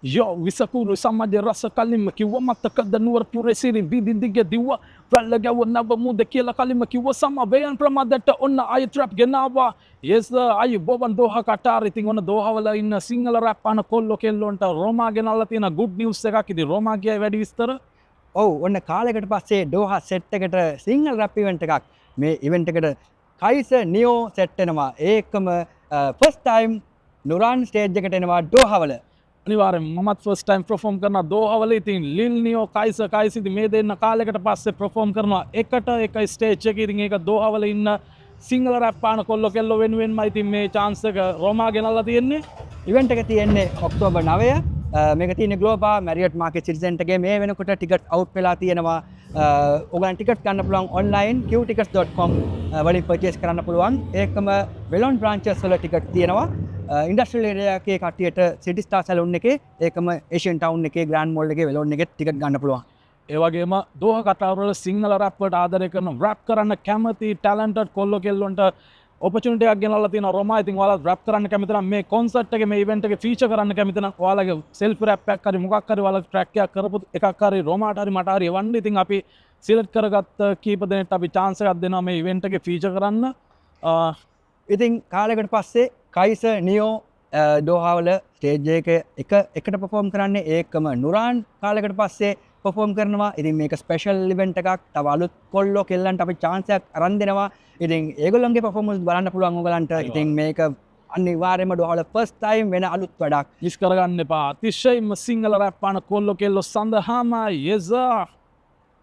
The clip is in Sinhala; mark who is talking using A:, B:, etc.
A: යෝ විසකුරු සමාජ රස කලින්ම කිව්ව. මතකද නුවර පුරේ සිරි වීදි දිගේ දිව්ව? රැල්ල ගැව්ව නව මුද කියලා කලින්ම කිව්ව. සමවේයන් ප්‍රමාදයට ඔන්න ආයෙ ට්‍රැප් ගෙනාවා. Yes, ආයුබෝවන් දෝහා කටාර. ඉතින් ඔන්න දෝහවල ඉන්න සිංහල රැප් අහන කොල්ලෝ කෙල්ලොන්ට රෝමා ගෙනල්ලා තියෙන ගුඩ් නිවුස් එකක්. ඉතින් රෝමා කියයි වැඩි විස්තර.
B: ඔව්, ඔන්න කාලෙකට පස්සේ ඩෝහා සෙට් එකට සිංහල රැප් ඉවෙන්ට් එකක්. මේ ඉවෙන්ට් එකට කයිස නියෝ සෙට් වෙනවා. ඒකම ෆස්ට් ටයිම් නුරාන් ස්ටේජ් එකට එනවා ඩෝහාවල.
A: අනිවාර්යෙන් මමත් ෆස්ට් ටයිම් පර්ෆෝම් කරන දෝහවල. ඉතින් ලිල් නියෝ, කයිස කයිස, ඉතින් මේ දෙන්න කාලෙකට පස්සේ පර්ෆෝම් කරනවා එකට එක ස්ටේජ් එකේ. ඉතින් ඒක දෝහවල ඉන්න සිංහල රැප් අහන කොල්ලෝ කෙල්ලෝ වෙනුවෙන්ම ඉතින් මේ චාන්ස් එක රෝමා ගෙනල්ලා තියෙන්නේ.
B: ඉවෙන්ට් එක තියෙන්නේ ඔක්තෝබර් 9. මේක තියෙන්නේ ග්ලෝබා මැරියට් මාකට් සිටි සෙන්ටර් එකේ. මේ වෙනකොට ටිකට් අවුට් වෙලා තියෙනවා. ඔයගලන් ටිකට් ගන්න පුළුවන් ඔන්ලයින් qtickets.com වලින් පර්චේස් කරන්න පුළුවන්. ඒකම වෙලොන් බ්‍රාන්චස් වල ටිකට් තියෙනවා. ඉන්ඩස්ට්‍රියල් ඒරියා එකේ කට්ටියට සිටි ස්ටාර් සැලූන් එකේ, ඒකම ඒෂියන් ටවුන් එකේ ග්‍රෑන්ඩ් මෝල් එකේ වෙලොන් එකේ ටිකට් ගන්න පුළුවන්.
A: ඒ වගේම දෝහ කටාරවල සිංහල රැප් වලට ආදරය කරන, රැප් කරන්න කැමති ටැලන්ටඩ් කොල්ලෝ කෙල්ලොන්ට ඔපචුනිටි එකක් ගෙනල්ලා තියෙනවා රෝමා. ඉතින් ඔයාලා රැප් කරන්න කැමති නම්, මේ කොන්සර්ට් එකේ, මේ ඉවෙන්ට් එකේ ෆීචර් කරන්න කැමති නම්, ඔයාලගේ සෙල්ෆ් රැප් එකක් හරි මොකක් හරි ඔයාලා ට්‍රැක් එකක් කරපු එකක් හරි රෝමාට හරි මට හරි එවන්න. ඉතින් අපි සිලෙක්ට් කරගත්ත කීප දෙනෙක්ට අපි චාන්ස් එකක් දෙනවා මේ ඉවෙන්ට් එකේ ෆීචර් කරන්න.
B: ඉතින් කාලෙකට පස්සේ කයිස නියෝ ඩෝහාවල ස්ටේජ් එක එක එකට පර්ෆෝම් කරන්නේ. ඒකම නුරාන් කාලෙකට පස්සේ පර්ෆෝම් කරනවා. ඉතින් මේක ස්පෙෂල් ඉවෙන්ට් එකක්. තව අලුත් කොල්ලෝ කෙල්ලන්ට අපි චාන්ස් එකක් අරන් දෙනවා. ඉතින් ඒගොල්ලන්ගේ පර්ෆෝමන්ස් බලන්න පුළුවන් ඔයගලන්ට. ඉතින් මේක අනිවාර්යයෙන්ම ඩෝහාවල ෆස්ට් ටයිම් වෙන අලුත් වැඩක්.
A: මිස් කරගන්න එපා. අතිශයින්ම සිංහල රැප් අහන කොල්ලෝ කෙල්ලෝ සඳහාම. Yes sir.